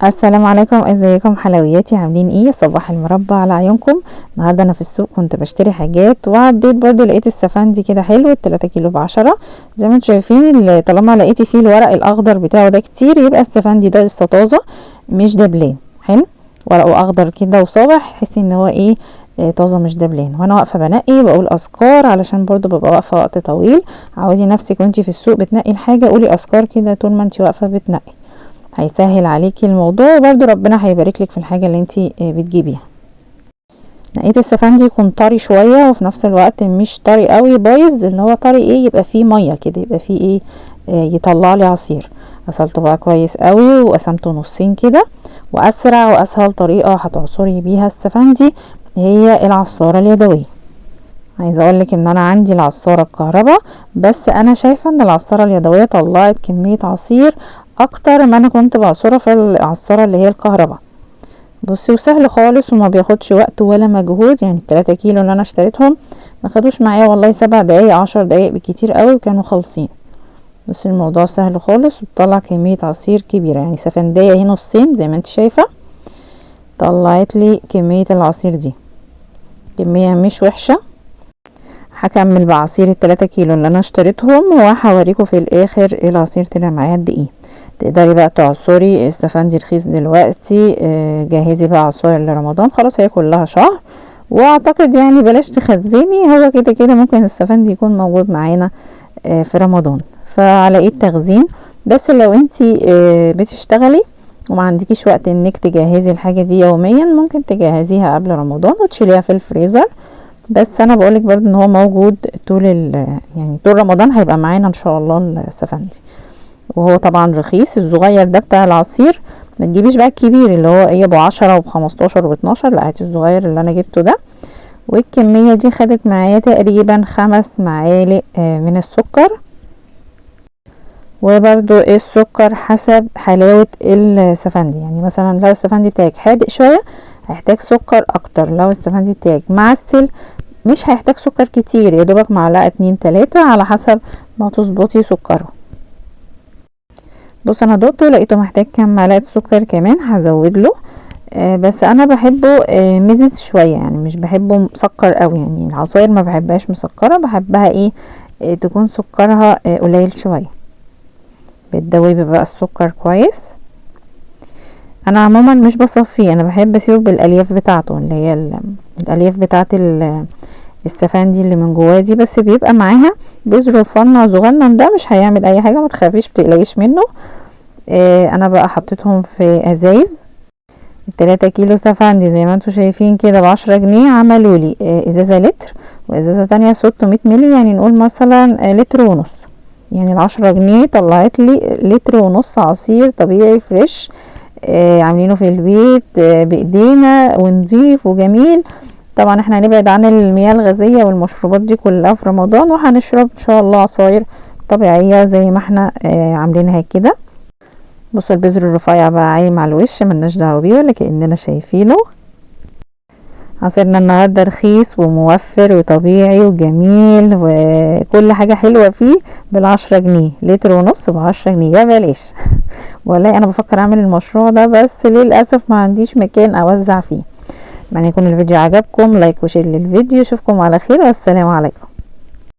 السلام عليكم، ازيكم حلوياتي؟ عاملين ايه؟ صباح المربى على عيونكم. النهارده انا في السوق كنت بشتري حاجات وعديت برضو لقيت السفندي كده حلو، التلاتة كيلو ب10 زي ما انتم شايفين. طالما لقيتي فيه الورق الاخضر بتاعه ده كتير يبقى السفندي ده لسه طازة مش دبلان، حلو ورقة اخضر كده وصابح، تحسي ان هو ايه، طازة مش دبلان. وانا واقفة بنقي بقول اذكار علشان برضو ببقى واقفة وقت طويل. عودي نفسك وانتي في السوق بتنقي الحاجة قولي اذكار كده طول ما انتي واقفة بتنقي، هيسهل عليكي الموضوع وبرضو ربنا هيبارك لك في الحاجة اللي انتي بتجيبيها. نقيت السفندي يكون طري شوية وفي نفس الوقت مش طري قوي بايظ، اللي هو طري ايه يبقى فيه مية كده، يبقى فيه ايه، يطلع لي عصير. غسلته بقى كويس قوي وقسمته نصين كده. واسرع واسهل طريقه هتعصري بيها السفندي هي العصاره اليدوية. عايزه اقول لك ان انا عندي العصاره الكهرباء، بس انا شايفه ان العصاره اليدوية طلعت كمية عصير اكتر ما انا كنت بعصرها في العصاره اللي هي الكهرباء. بصي وسهل خالص وما بياخدش وقت ولا مجهود، 3 كيلو اللي انا اشتريتهم ما خدوش معايا والله 7 دقايق 10 دقايق بالكتير قوي وكانوا خالصين. بس الموضوع سهل خالص وبطلع كمية عصير كبيرة، سفندية اهي نصين زي ما انت شايفة طلعت لي كمية العصير دي، كمية مش وحشة. هكمل بعصير التلاتة كيلو اللي انا اشتريتهم وهوريكم في الاخر العصير طلع معايا قد ايه. تقدري بقى تعصري السفندي رخيص دلوقتي، جهزي بقى عصاير لرمضان، خلاص هي كلها شهر، واعتقد بلاش تخزني، هو كده كده ممكن السفندي يكون موجود معانا، في رمضان، فعلى ايه التخزين. بس لو انتي، بتشتغلي وما عندكيش وقت انك تجهزي الحاجة دي يوميا ممكن تجهزيها قبل رمضان وتشيليها في الفريزر. بس انا بقولك برضو ان هو موجود طول رمضان هيبقى معانا ان شاء الله السفندي، وهو طبعا رخيص. الصغير ده بتاع العصير ما تجيبيش بقى الكبير اللي هو ايه ابو 10 وبخمستاشر وباتناشر، لا هاتي الصغير اللي انا جبته ده. والكمية دي خدت معايا تقريبا 5 معالق، من السكر، وبرضو السكر حسب حلاوة السفندي، مثلا لو السفندي بتاعك حادق شوية هيحتاج سكر اكتر، لو السفندي بتاعك معسل مش هيحتاج سكر كتير، يا دوبك معلقة 2 3 على حسب ما تظبطي سكره. انا دقته لقيته محتاج كام معلقة سكر كمان هزود له، بس انا بحبه، مزز شوية، مش بحبه مسكر قوي، العصاير ما بحبهاش مسكرة، بحبها تكون سكرها، قليل شوية. بتدوبي بقى السكر كويس. انا عموما مش بصفيه، انا بحب اسيبه بالالياف بتاعته اللي هي الالياف بتاعت السفندي اللي من جواه دي، بس بيبقى معاها بذر الفرنة صغنن ده مش هيعمل اي حاجة، ما تخافيش ما تقلقيش منه. انا بقى حطيتهم في ازايز. التلاتة كيلو سفندي زي ما انتم شايفين كده ب10 جنيه، عملوا لي، ازازة لتر وازازة تانية 600 ملي، يعني نقول مثلا، لتر ونص، يعني ال10 جنيه طلعت لي لتر ونص عصير طبيعي فريش، عاملينه في البيت، بايدينا ونضيف وجميل. طبعا احنا هنبعد عن المياه الغازية والمشروبات دي كلها في رمضان، وهنشرب ان شاء الله عصاير طبيعية زي ما احنا، عاملينها كده. بصوا البذر الرفيع بقى عايم على الوش، ملناش دعوة بيه ولا كأننا شايفينه. عصيرنا النهارده رخيص وموفر وطبيعي وجميل وكل حاجة حلوة فيه بال10 جنيه، لتر ونص ب10 جنيه يا بلاش. والله انا بفكر اعمل المشروع ده، بس للأسف ما عنديش مكان اوزع فيه. اتمنى يكون الفيديو عجبكم، like و share للفيديو. اشوفكم على خير والسلام عليكم.